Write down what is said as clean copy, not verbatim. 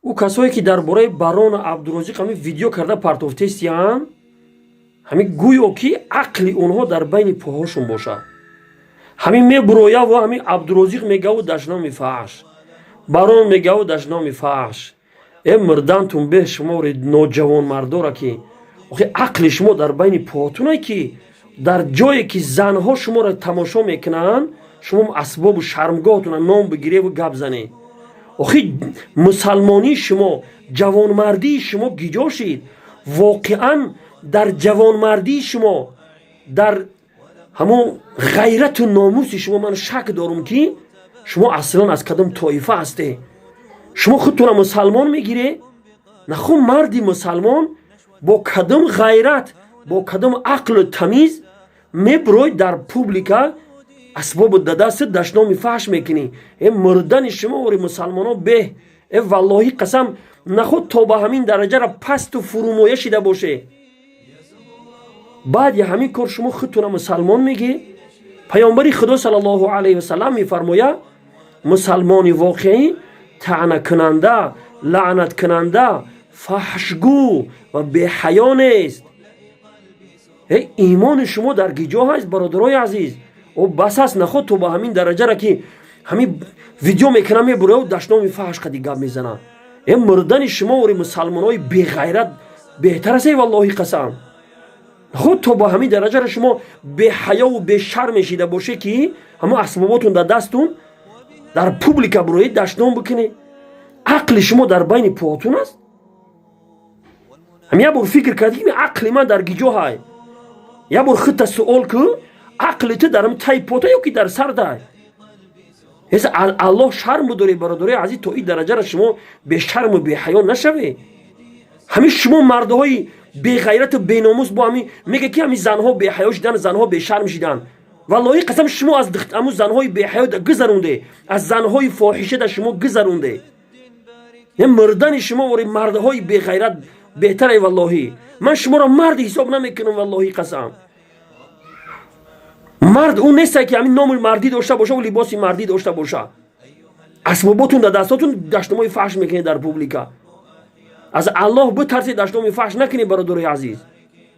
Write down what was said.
Ӯ касое, ки дар бораи Барону Абдурозиқ ҳамин видео карда партофтестиян, ҳамин гӯё ки ақли онҳо дар байни поҳошон бошад. Ҳамин мебурояву ҳамин Абдурозиқ мегаву дашноми фаҳш, Барон мегаву дашноми фаҳш. Э, мирдантун беҳ, шумори ноҷавонмардора, ки охи ақли шумо дар байни поҳотунай, ки дар ҷое ки занҳо шуморо тамошо мекунанд, шумо асбобу шармгоҳтуна ном бигиреву гап занед. Охи, мусалмонии шумо, ҷавонмардии шумо гиҷо шид? Воқеан, дар ҷавонмардии шумо, дар ҳамон ғайрату номуси шумо ман шак дорум, ки шумо аслан аз кадом тоифа ҳасте. Шумо худтонро мусалмон мегире? Наху, марди мусалмон бо кадом ғайрат, бо кадом ақлу тамиз мебурой, дар публика асбобу дадасту дашноми фаҳш мекунӣ? Э, мурдани шумо ори мусалмоно беҳ! Э, валлоҳи қасам, нахуд то ба ҳамин дараҷара пасту фурӯмоя шида боше. Баъди ҳамин кор шумо худтонро мусалмон мегӣ? Паёмбари Худо саллаллоҳу алайҳи васалам мефармояд: мусалмони воқеӣ таънакунанда, лаънаткунанда, фаҳшгӯ ва беҳаё нест. Э, имони шумо дар гиҷо ҳаст, бародарои азиз? О, бас аст. Наход то ба ҳамин дараҷара, ки ҳамин видео мекунам, мебурояв, дашноми фаҳш қади гап мезанад. Э, мурдани шумо ори мусалмонои беғайрат беҳтар аст, э, валлоҳи қасам. Худ то ба ҳамин дараҷара шумо беҳаёву бешарм мешида боше, ки ҳамон асбоботун дар дастун дар публика буроед, дашном бикунед. Ақли шумо дар байни поҳотун аст? Ҳам як бор фикр кард, ки ақли ман дар гиҷо ҳай? Як бор худта суол кун: ақли ту дар таи пота ё ки дар сардай? Аллоҳ шарм будоред, бародарои азиз, то ин дараҷара шумо бешарму беҳаё нашавед. Ҳамин шумо мардҳои беғайрату беномус бо ҳамин мега, ки ҳамин занҳо беҳаё шидан, занҳо бешарм шидан. Валлоҳи қасам, шумо аз ҳамун занҳои беҳаё гузаронде, аз занҳои фоҳишада шумо гузаронде. Мурдани шумо вори мардҳои беғайрат беҳтаре. Валлоҳӣ, ман шуморо мард ҳисоб намекунам. Валлоҳи қасам, мард ӯ несте, ки ҳамин номи мардӣ дошта боша ва либоси мардӣ дошта боша. Асбоботун дар дастотун, дашномои фаҳш мекунед дар публика. Аз Аллоҳ битарсед, дашноми фаҳш накунед, бародарои азиз.